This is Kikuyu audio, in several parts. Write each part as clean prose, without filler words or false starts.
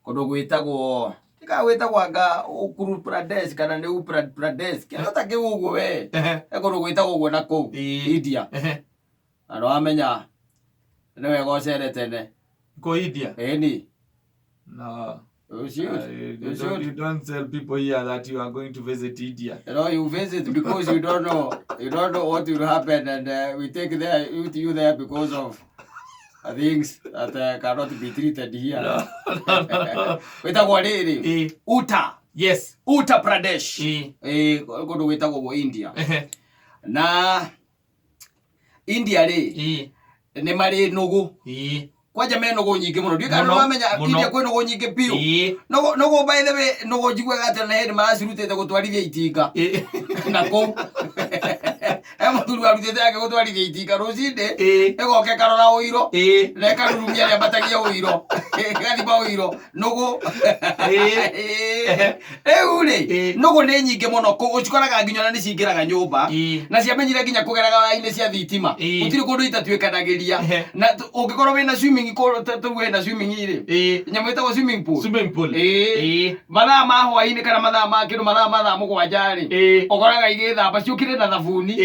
Kũndũ gwĩtagwo ika gwĩtagwo anga Uttar Pradesh kana nĩ Uttar Pradesh kĩndũ ta kĩu ũguo we. He kũndũ gwĩtagwo ũguo na kũu India. Na nĩwamenya nĩ wega ũcere tene. Kũ India? Ĩni. No. You should. You You don't, should. you don't tell people here that you are going to visit India. You know, you visit because you don't know. You don't know what will happen, and we take there you there because of things that cannot be treated here. No, no, no. Wĩtagwo rĩrĩ Uttar Uttar Pradesh. Kũndũ gwĩtagwo ũguo India. Na India rĩ nĩ marĩ nũgũ. Kwanja me nũgũ nyingĩ mũno. Ndiũĩ kana Mũno, nĩwamenya mũno. India kwĩ nũgũ nyingĩ biũ. Nũgũ nũgũ by the way nũgũ njiguaga atĩ ona hĩndĩ maracirutĩte gũtwarithia itinga. Na kũu. He mũthuri warutĩte yake gũtwarithia itinga rũcinĩ. Ĩgoka ĩkarora ũiro. Na ĩkarurumia rĩambatagia ũiro. Ĩgathima ũiro. Nũgũ. Rĩu rĩ, nũgũ nĩ nyingĩ mũno kũu ũcikoraga nginya ona nĩ cingĩraga nyũmba. Na ciamenyire nginya kũgeraga waya-inĩ cia thitima. Gũtirĩ kũndũ itatuĩkanagĩria. Na ũngĩkorwo wĩna swimming pool ta rĩu wĩna swimming rĩ, nyamũ ĩtagwo swimming pool. Swimming pool. Mathaa ma hwaĩ-inĩ kana mathaa ma kĩndũ mathaa ma thaa 7 rĩ, ũkoraga igĩthamba ciũkire na thabuni.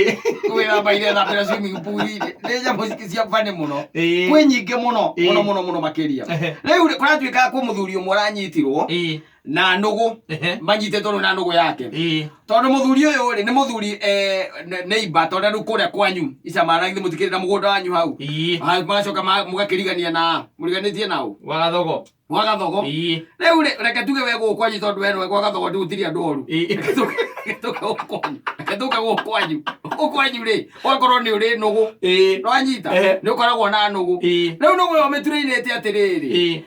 Gwĩthamba irethambĩra swimming pool -inĩ. Nĩ nyamũ cia funny mũno. Kwĩ nyingĩ mũno mũno mũno mũno makĩria. Rĩu rĩ, kũratuĩka kwĩ mũthuri ũmwe ũranyitirwo na nũgũ. Manyitĩtwo rĩu na nũgũ yake. Tondũ mũthuri ũyũ rĩ, nĩ mũthuri neighbor tondũ rĩu kũrĩa kwanyu icamara githĩ mũtikĩrĩ na mũgũnda wanyu hau. Magacoka mũgakĩrigania na mũriganĩtie na ũ? Gwa Gathogo. Gwa Gathogo. Rĩu rĩ, reke tuge we gũkũ kwanyu tondũ we nĩwe gwa Gathogo ndĩ gũtirĩ andũ oru. Reke tũke gũkũ kwanyu. Reke tũke gũkũ kwanyu. Gũkũ kwanyu rĩ, ũgakorwo nĩ ũrĩ nũgũ. Nĩwanyita? Nĩ ũkoragwo na nũgũ. Rĩu nũgũ ĩyo ũmĩturĩinĩte atĩrĩrĩ.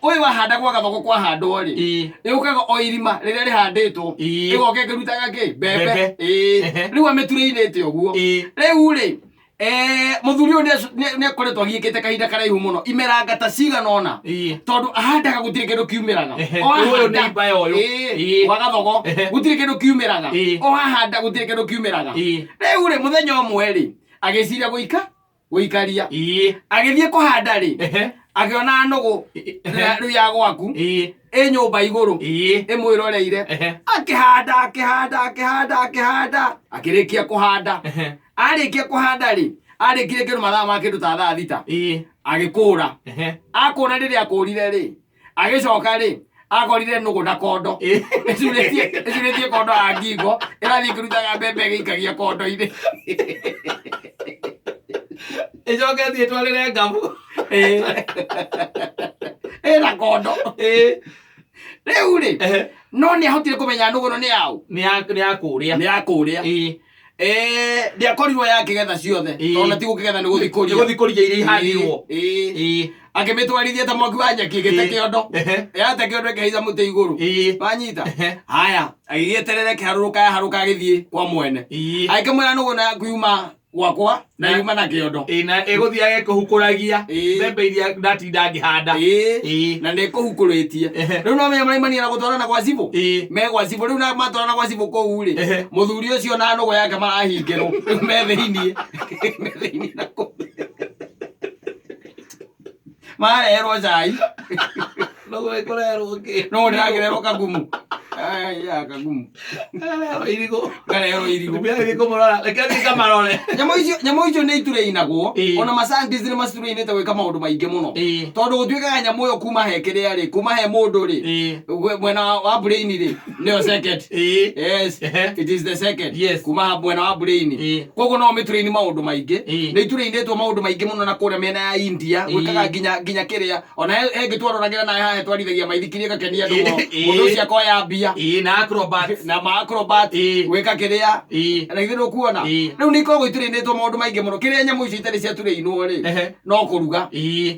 Ũyũ wahanda gwa Gathogo kwahandwo rĩ, ĩũkaga o irima rĩrĩa rĩhandĩtwo. Ĩgoka ĩkĩrutaga kĩ? Mbembe. Mbembe. Rĩu amĩturĩinĩte ũguo. Rĩu rĩ, mũthuri ũyũ nĩ akoretwo agiĩkĩte kahinda karaihu mũno imeranga ta cigana ũna. Tondũ ahandaga gũtirĩ kĩndũ kiumĩraga. O Ũyũ ahanda- nĩ imba ya ũyũ. Gwa Gathogo gũtirĩ kĩndũ kiumĩraga. O ahanda gũtirĩ kĩndũ kiumĩraga. Rĩu rĩ, mũthenya ũmwe rĩ, agĩciria gũika gũikaria. Agĩthiĩ kũhanda rĩ, akĩona nũgũ rĩu ya gwaku ĩ nyũmba igũrũ ĩmwĩroreire. Akĩhanda akĩhanda akĩhanda akĩhanda akĩrĩkia kũhanda. Arĩkia kũhanda rĩ, arĩkirie kĩndũ mathaa ma kĩndũ ta thaa 6. Agĩkũra. Akũra rĩrĩa akũrire rĩ, agĩcoka rĩ, akorire nũgũ na kondo. Ĩcurĩtie ĩcurĩtie kondo ya ngingo, ĩrathiĩ ĩkĩrutaga mbembe ĩgĩikagia kondo-inĩ. Ĩcoke ĩthiĩ ĩtwarĩre ngabu. Ĩna kondo. Rĩu rĩ, no nĩ ahotire kũmenya nũgũ ĩno nĩ yaũ? Nĩ ya nĩ ya kũrĩa. Nĩ ya kũrĩa. Ndĩakorirwo yakĩgetha ciothe. Tondũ ti gũkĩgetha nĩ gũthikũria. Nĩ gũthikũria iria ihandirwo. Akĩmĩtwarithia ta mwaki wa nyeki ĩgĩte kĩondo. Yate kĩondo ĩkĩhaica mũtĩ igũrũ. Wanyita? Haya, agĩgĩeterera ĩkĩharũrũka yaharũka agĩthiĩ kwa mwene. Agĩkĩmwĩra nũgũ na yaku yuma gwakwa na yuma na kĩondo. Na ĩgũthiaga ĩkĩhukũragia mbembe iria ndatinda ngĩhanda. Na nĩ ĩkũhukũrĩtie. Rĩu no menya maraimania na gũtwarana gwa cibũ. Me gwa cibũ. Rĩu na matwarana gwa cibũ kũu rĩ, mũthuri ũcio na nũgũ yake marahingĩrwo. Rĩu me thĩiniĩ. Me thĩiniĩ na kũu. Mareherwo cai. Nũgũ ĩkũrerwo kĩ? Nũgũ ndĩrakĩrerwo kagumu. Ai, kagumu. Ĩkarerwo irigũ. Ĩkarerwo irigũ. Mũtumia agĩthiĩ kũmũrora, reke thiĩ ngamarore. Nyamũ icio nyamũ icio nĩ iturĩinagwo. Ona ma scientists nĩ maciturĩinĩte gwĩka maũndũ maingĩ mũno. Tondũ gũtuĩkaga nyamũ ĩyo kuma he kĩrĩa rĩ, kuma he mũndũ rĩ, mwena wa brain rĩ, nĩyo second. Yes, it is the second. Kuma ha mwena wa brain. Koguo no ũmĩturĩini maũndũ maingĩ. Nĩ iturĩinĩtwo maũndũ maingĩ mũno na kũrĩa mĩena ya India, gwĩkaga nginya nginya kĩrĩa ona he ĩngĩ twaroragĩra nayo haha twarithagia maithikiri ĩgakenia andũ mũno. Mũndũ ũcio akoya mbia. Na acrobat. Na ma acrobat. Gwĩka kĩrĩa. Na githĩ ndũkuona? Rĩu nĩ ikoragwo iturĩinĩtwo maũndũ maingĩ mũno. Kĩrĩa nyamũ icio itarĩ ciaturĩinwo rĩ, no kũruga.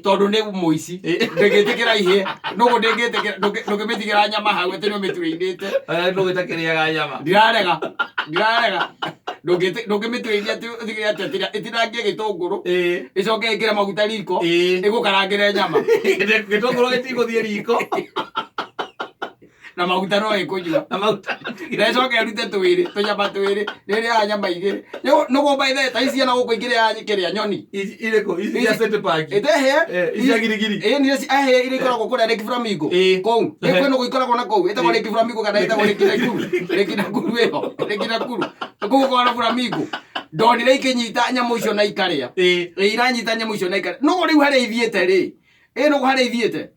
Tondũ nĩ mũici. Ndĩngĩtĩkĩra ihĩe. Nũgũ ndĩngĩtĩkĩra, ndũngĩmĩtigĩra nyama hau atĩ nĩ ũmĩturĩinĩte. Nũgũ ĩtakĩrĩaga nyama. Ndirarega. Ndirarega. Ndũngĩmĩturĩinia atĩ ũtigĩre atĩ ĩtinangie gĩtũngũrũ. Ĩcoke ĩkĩre maguta riko. Ĩgũkarangĩre nyama. Gĩtũngũrũ gĩtigũthiĩ riko. Na maguta no ĩkũnyua. Na maguta matigire. Na ĩcoke ĩrute twĩrĩ, tũnyama twĩrĩ, nĩ ĩrĩaga nyama igĩrĩ. Nũgũ by the way, ta ici ciana gũkũ ikĩrĩaga kĩrĩa nyoni. Ici irĩkũ? Ici cia City Park. Ĩtehe. Eh, ici cia girigiri. Ĩĩ nĩ ehe iria ikoragwo kũrĩa Lake Flamingo. Kũu. Kwĩ nũgũ ikoragwo na kũu. Ĩtagwo Lake Flamingo kana ĩtagwo Lake Nakuru. Lake Nakuru ĩyo. Lake Nakuru. Kũu gũkoragwo na Flamingo. Ndonire ikĩnyita nyamũ icio na ikarĩa. Ĩ iranyita nyamũ icio na ikarĩa. Nũgũ rĩu harĩa ithiĩte rĩ. Ĩ nũgũ harĩa ithiĩte.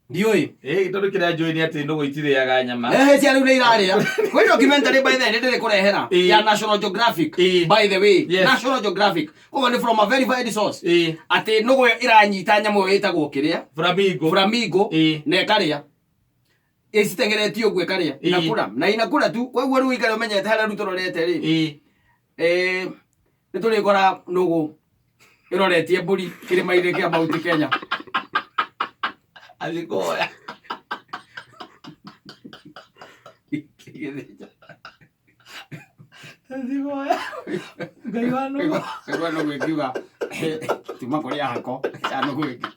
Ndiũĩ. Ĩ tondũ kĩrĩa njũĩ nĩ atĩ nũgũ itirĩaga nyama. Ehe cia rĩu nĩ irarĩa. Kwĩ documentary by the way nĩ ndĩrĩkũrehera ya National Geographic. By the way, National Geographic. Koguo nĩ from a verified source. Atĩ nũgũ ĩyo ĩranyita nyamũ ĩyo ĩtagwo kĩrĩa? Flamingo. Flamingo na ĩkarĩa. Ĩciteng'eretie ũguo ĩkarĩa. Inakula. Na inakula tu. Koguo rĩu ũikare ũmenyete harĩa rĩu tũrorete rĩ. Eh, nĩ tũrĩkora nũgũ ĩroretie mbũri kĩrĩma-inĩ kĩa Mount Kenya. Athiĩ kũhoya. Ĩgĩthĩnja. Athiĩ kũhoya. Ngai wa nũgũ. Ĩgua nũgũ ĩkiuga tuma kũrĩ ahako ya nũgũ ĩngĩ.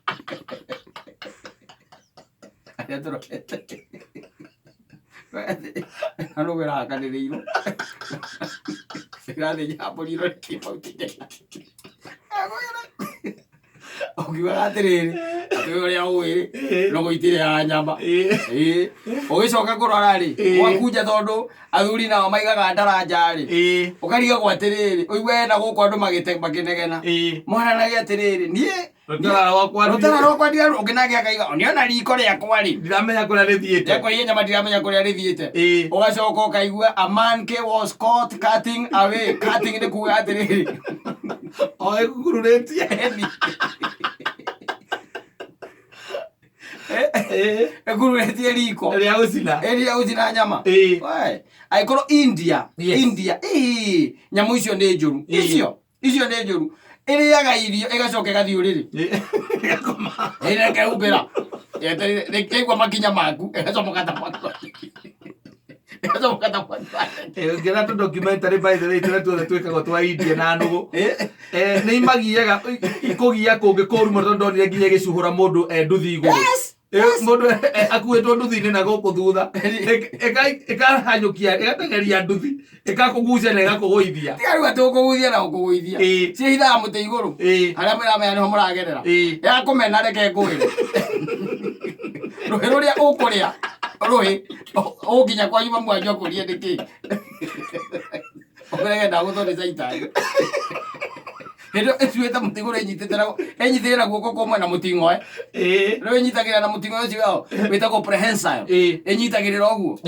Arĩa tũrorete. Na nũgũ ĩrahakanĩrĩirwo. Ĩrathĩnja mbũri ĩroretie Mount Kenya. Ũkiugaga atĩrĩrĩ, atĩ ũrĩa ũĩ rĩ, nũgũ itirĩaga nyama. Ĩĩ. Ũgĩcoka kũrora rĩ, gwakunja tondũ athuri nao maigaga ndara nja rĩ, ũkarigagwo atĩrĩrĩ, ũigue na gũkũ andũ makĩnegena. Monanagia atĩrĩrĩ, niĩ Rũtara rwakwa rũtara rwakwa ndira ũngĩ nake akaiga niona riko rĩakwa rĩ ndiramenya kũrĩa rĩthiĩte. Rĩakwa iria nyama ndiramenya kũrĩa rĩthiĩte. Ũgacoka ũkaigua a man K was caught cutting away. Cutting nĩ kuga atĩrĩrĩ. O ĩkukururĩtie. Ĩkururĩtie riko. Rĩa gũcina. Rĩa gũcina nyama. We, angĩkorwo India, India, ĩĩ, nyamũ icio nĩ njũru. Icio icio nĩ njũru. Ĩrĩaga irio ĩgacoka ĩgathiĩ ũrĩrĩ. Ĩgakoma. Ĩrekehumbĩra. Yetereire ĩkaigua makinya maku ĩgacomoka ta mwaki. Ĩgacomoka ta mwaki. Ngĩona tũ documentary by the way tũrĩa tuothe twĩkagwo twa India na nũgũ. Nĩ imagiaga ikũgia kũngĩ kũru mũno tondũ ndonire nginya ĩgĩcuhũra mũndũ e nduthi igũrũ. Mũndũ akuĩtwo nduthi-inĩ na gũkũ thutha ĩkahanyũkia ĩgateng'eria nduthi ĩgakũgucia na ĩgakũgũithia. Tiga rĩu atĩ gũkũgucia na gũkũgũithia. Ciĩhithaga mũtĩ igũrũ. Harĩa mwĩramenya nĩho mũragerera. Yakũmena reke ngwĩre. Rũhĩ rũrĩa ũkũrĩa rũhĩ ũnginya kwanyu mamu wanyu akũrie nĩkĩ. Ũrege ndagũthwo nĩ caitani. Hĩndĩ ĩyo ĩtuĩte mũtĩ igũrũ ĩnyitĩte na ĩnyitĩrĩra na guoko kũmwe na mũting'oe. Rĩu ĩnyitagĩrĩra na mũting'oe ũcio wao wĩtagwo prehensile. Ĩnyitagĩrĩra ũguo.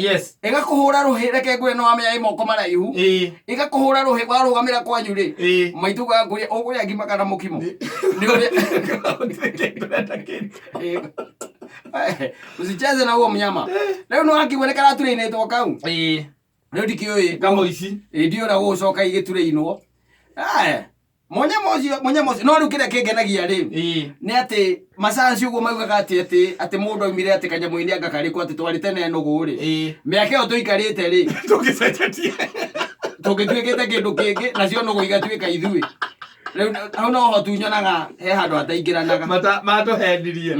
Ĩgakũhũra rũhĩ reke ngwĩre nĩ wamenya ĩ moko maraihu. Ĩgakũhũra rũhĩ warũgamĩra kwanyu rĩ. Maitũ agakũria ũkũrĩa ngima kana mũkimo. Nĩ ũrĩa Usicheze na huo mnyama. Rĩu nĩ wakigua nĩ karaturĩinĩtwo kau. Rĩu ndikĩũĩ. Kamũici. Ĩ ndiũĩ ũrĩa gũgũcoka igĩturĩinwo. Aya. Mũnyamũ ũcio mũnyamũ ũcio no rĩu kĩrĩa kĩngenagia rĩ nĩ atĩ macayanci ũguo maugaga atĩ atĩ atĩ mũndũ aumire atĩ kanyamũ-inĩ anga karĩkũ atĩ twarĩ tene nũgũ rĩ mĩaka ĩyo tũikarĩte rĩ Tũngĩcenjetie. tũngĩtuĩkĩte kĩndũ kĩngĩ nacio nũgũ igatuĩka ithuĩ Rĩu hau no ho tu nyonaga he handũ hataingĩranaga. Matũhenirie.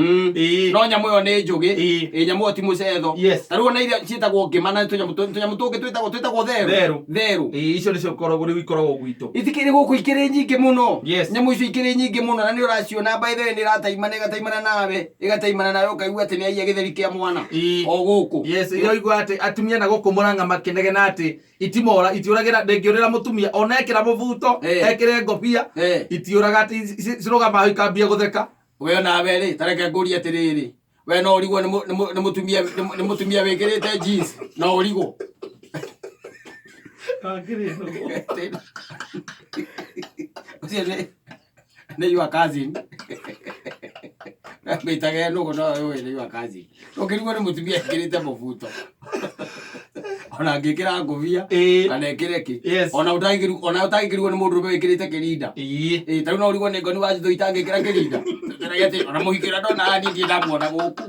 No nyamũ ĩyo nĩ njũgĩ. Ĩ nyamũ ĩyo ti mũcetho. Ta rĩu ona iria ciĩtagwo ngĩma na tũnyamũ tũnyamũ tũngĩ twĩtagwo twĩtagwo therũ. Therũ. Therũ. Ĩĩ icio nĩcio ikoragwo rĩu ikoragwo gwitũ. Itikĩrĩ gũkũ ikĩrĩ nyingĩ mũno. Nyamũ icio ikĩrĩ nyingĩ mũno na nĩ ũraciona by the way nĩ ĩrataimana ĩgataimana nawe ĩgataimana nawe ũkaigua atĩ nĩ aiya gĩtheri kĩa mwana. O gũkũ. Yes, iraigua atĩ atumia na gũkũ Mũrang'a makĩnegena atĩ itimora itiũragĩra ndĩngĩũrĩra mũtumia ona ekĩra mũbuto Eh. ekĩre ngobia Eh. itiũraga atĩ cirũgama hau ikambia gũtheka We onawe rĩ ta reke ngũrie atĩrĩrĩ we no ũrigwo nĩ mũ- nĩ mũ- nĩ mũtumia nĩ mũ- nĩ mũtumia wĩkĩrĩte jeans no ũrigwo ũcio nĩ nĩ your cousin mĩtage nũgũ no ũĩ nĩ your cousin ũngĩrigwo nĩ mũtumia ekĩrĩte mũbuto ona angĩkĩra ngũbia kana ekĩre kĩ ona ũtangĩkĩrigwo ona ũtangĩkĩrigwo nĩ mũndũrũme wĩkĩrĩte kĩrinda Ĩĩ, ta rĩu no ũrigwo nĩ ngoni wa njũthũ itangĩkĩra kĩrinda Tũteragia atĩ ona mũhiki ũrĩa ndona haha niĩ ndirĩ ndamuona gũkũ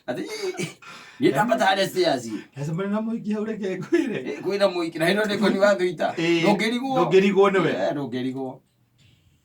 Ati niĩ ndambata harĩa stairs. Ndacemania na mũhiki hau reke ngwĩre. Kwĩna mũhiki na hĩndĩ ĩyo nĩ ngoni wa thũita. Ndũngĩrigwo. Ndũngĩrigwo nĩwe. Ndũngĩrigwo.